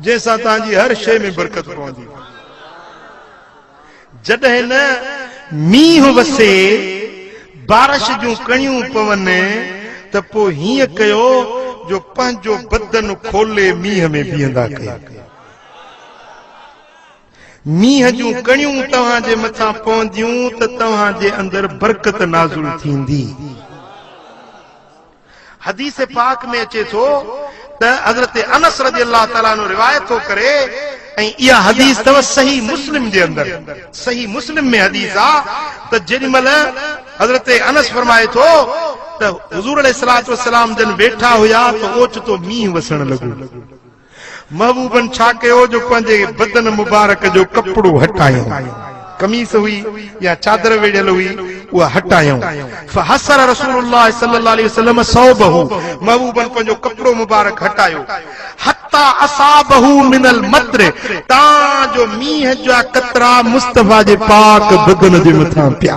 جنهن سان توهان جي هر شيء ۾ برڪت پوندي. جڏهن نه مينهن وسي، بارش جون ڪڻيون پون ته پوء هيئن ڪيو جو پنهنجو بدن کولي مينهن ۾ بيهندا ڪيو. مينهن جون ڪڻيون توهان جي مٿان پونديون ته توهان جي اندر برڪت نازل ٿيندي. حديث پاڪ ۾ اچي ٿو ته حضرت انس رضي الله تعالٰي عنه روايت ٿو ڪري ۽ اها حديث اٿو صحيح مسلم جي اندر، صحيح مسلم ۾ حديث آ ته جيڏي مهل حضرت انس فرمائي ٿو ته حضور عليه الصلوة والسلام جن ويٺا هيا ته اوچتو مينهن وسڻ لڳو. محبوبن ڇا ڪيو جو پنهنجي بدن مبارڪ جو ڪپڙو هٽايائون، قميص هئي يا چادر ويڙهيل هئي اها هٽايائون، فحسر رسول الله صلي الله عليه وسلم ثوبه محبوبن پنهنجو ڪپڙو مبارڪ هٽايو، حتي اصابه من المطر تان جو مينهن جا قطرا مصطفيٰ جي پاڪ بدن جي مٿان پيا.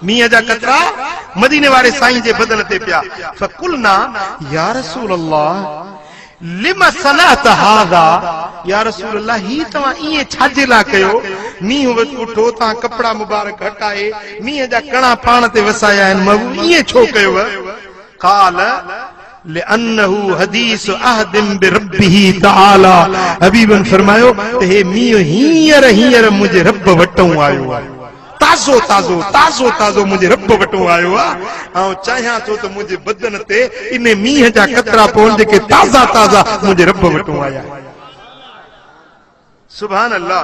مينهن جا قطرا مديني واري سائين جي بدن تي پيا. فقلنا يا رسول الله لم صنعت هذا يا رسول الله هي توهان ائين ڇا جي لاء ڪيو؟ مينهن اٺو توهان ڪپڙا مبارڪ هٽائي مينهن جا ڪڻا پاڻ تي وسايا آهن محبوب ائين ڇو ڪيو؟ قال لانه حديث عهد بربه تعالي حبيبن فرمايو ته هي مينهن هينئر هينئر منهنجي رب وٽئون آيو آهي. تازو تازو تازو تازو منهنجي رب وٽون آيو آ، آئون چاهيان ٿو ته منهنجي بدن تي انهي مينهن جا قطرا پون جيڪي تازا تازا منهنجي رب وٽون آيا آهن. سبحان الله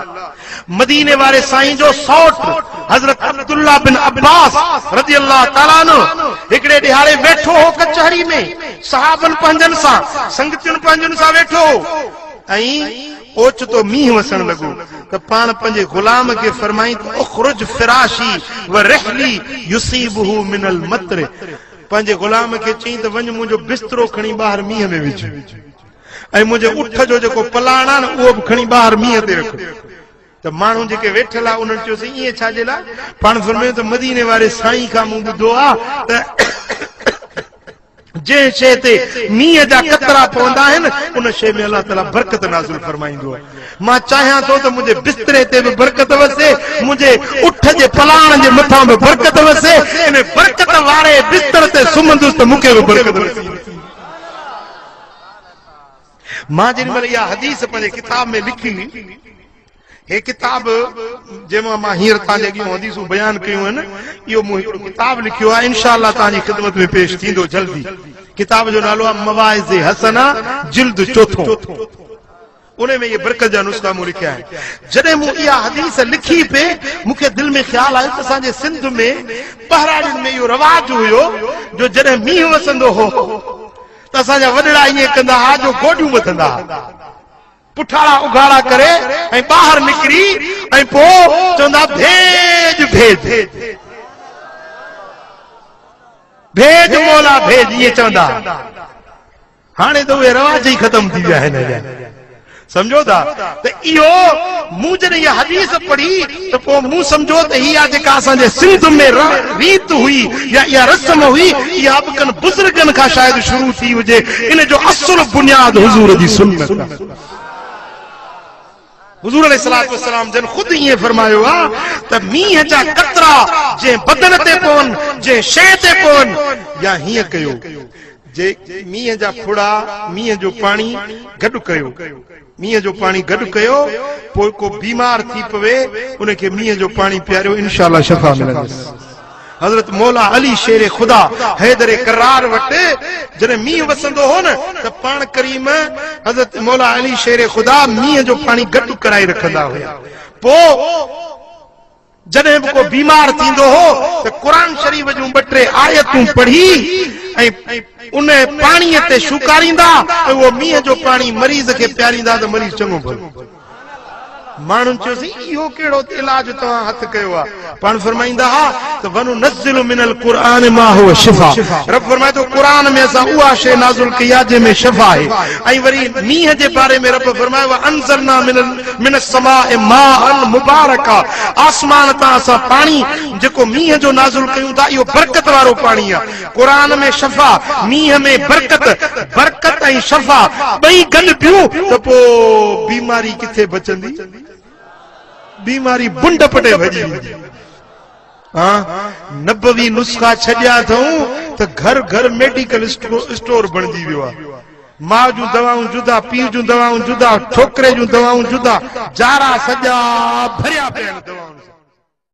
مديني واري سائين جو سئوٽ حضرت عبدالله بن عباس رضي الله تعالٰي عنه هڪڙي ڏهاڙي ويٺو هو ڪچهري ۾ صحابن پنهنجن سان سنگتين پنهنجن سان ويٺو هو ۽ اوچتو مينهن وسڻ لڳو ته پاڻ پنهنجي غلام کي فرمائين ته اخرج فراشي و رحلي يصيبه من المطر پنهنجي غلام کي چئين ته وڃ منهنجو بسترو کڻي ٻاهر مينهن ۾ وجهه ۽ منهنجي اٺ جو جيڪو پلاڻ آهي نه اهو به کڻي ٻاهر مينهن تي رک ته ماڻهو جيڪي ويٺل آ انهن چيو سائين ائين ڇا جي لاء پاڻ فرمايو ته مديني واري سائين کان مون ٻڌو آ ته جنهن شيء تي مينهن جا قطرا پوندا آهن، ان شيء ۾ الله تعاليٰ برڪت نازل فرمائيندو آهي. مان چاهيان ٿو ته منهنجي بستري تي به برڪت وسي، منهنجي اٺ جي پلاڻ جي مٿان به برڪت وسي، ان برڪت واري بستر تي سمهندس ته مون کي به برڪت رسيندي. مان جيڏي مهل اها حديث پنهنجي ڪتاب ۾ لکي، هي ڪتاب جنهن مان مان هينئر توهان جي اڳيون حديثون بيان ڪيون آهن، اهو مون هڪڙو ڪتاب لکيو آهي، انشاء الله توهان جي خدمت ۾ پيش ٿيندو جلدي. ڪتاب جو نالو آهي مواعظ حسنه جلد چوٿون. ان ۾ اهي برڪت جا نسخا مون لکيا آهن. جڏهن مون اها حديث لکي پئي، مون کي دل ۾ خيال آيو ته اسان جي سنڌ ۾ ٻهراڙين ۾ اهو رواج هيو جو جڏهن مينهن وسندو هو ته اسان جا وڏڙا ائين ڪندا ها جو گوڏيون ٻڌندا ها. پٺاڙا اگهاڙا ڪري ۽ ٻاهر نڪري ۽ پوء چوندا ڀيڄ ڀيڄ ڀيڄ مولا ڀيڄ ائين چوندا. هاڻي ته اهي رواج ئي ختم ٿي ويا آهن. سمجهو ٿا ته اهو مون جڏهن اها حديث پڙهي ته پوء مون سمجهيو ته هي اها جيڪا اسان جي سنڌ ۾ ريت هئي يا اها رسم هئي اها به ڪن بزرگن کان شايد شروع ٿي هجي ان جو اصل بنياد حضور جي سنت آهي. حضور عليه الصلوة والسلام جن خود ائين فرمايو آهي ته مينهن جا قطرا جنهن بدن تي پون جنهن شيء تي پون يا هيئن ڪيو جي مينهن جا ڦڙا مينهن جو پاڻي گڏ ڪيو مينهن جو پاڻي گڏ ڪيو پوء ڪو بيمار ٿي پوي ان کي مينهن جو پاڻي پياريو انشاء الله شفا ملندس. حضرت مولا علي شير خدا حيدر ڪرار وٽ جڏهن مينهن وسندو هو نه ته پاڻ ڪريم حضرت مولا علي شير خدا مينهن جو پاڻي گڏ ڪرائي رکندا هيا پوء جڏهن به ڪو بيمار ٿيندو هو ته قرآن شريف جون ٻه ٽي آيتون پڙهي ۽ ان پاڻيء تي شوڪاريندا ۽ اهو مينهن جو پاڻي مريض کي پياريندا ته مريض چڱو ڀلو. ماڻهن چيو سائين اهو ڪهڙو علاج توهان هٿ ڪيو آهي؟ پاڻ فرمائيندا ها ته وننزل من القرآن ما هو شفاء رب فرمائي ٿو قرآن ۾ اسان اها شيء نازل ڪئي آهي جنهن ۾ شفا آهي ۽ وري مينهن جي باري ۾ رب فرمايو وانزلنا من من السماء ماء مبارڪا آسمان تان اسان پاڻي جيڪو مينهن جو نازل ڪيون ٿا اهو برڪت وارو پاڻي آهي قرآن ۾ شفا، مينهن ۾ برڪت، برڪت ۽ شفا ٻئي گڏ پيون ته پوء بيماري ڪٿي بچندي؟ بيماري بنڊ پٽي ڀڄي ويندي. ها نبوي نسخا ڇڏيا اٿئون ته گهر گهر ميڊيڪل اسٽور بڻجي ويو آهي. ماء جون دوائون جدا، پيء جون دوائون جدا، ڇوڪري جون دوائون جدا، جارا سڄا ڀريا پيا آهن دوائن.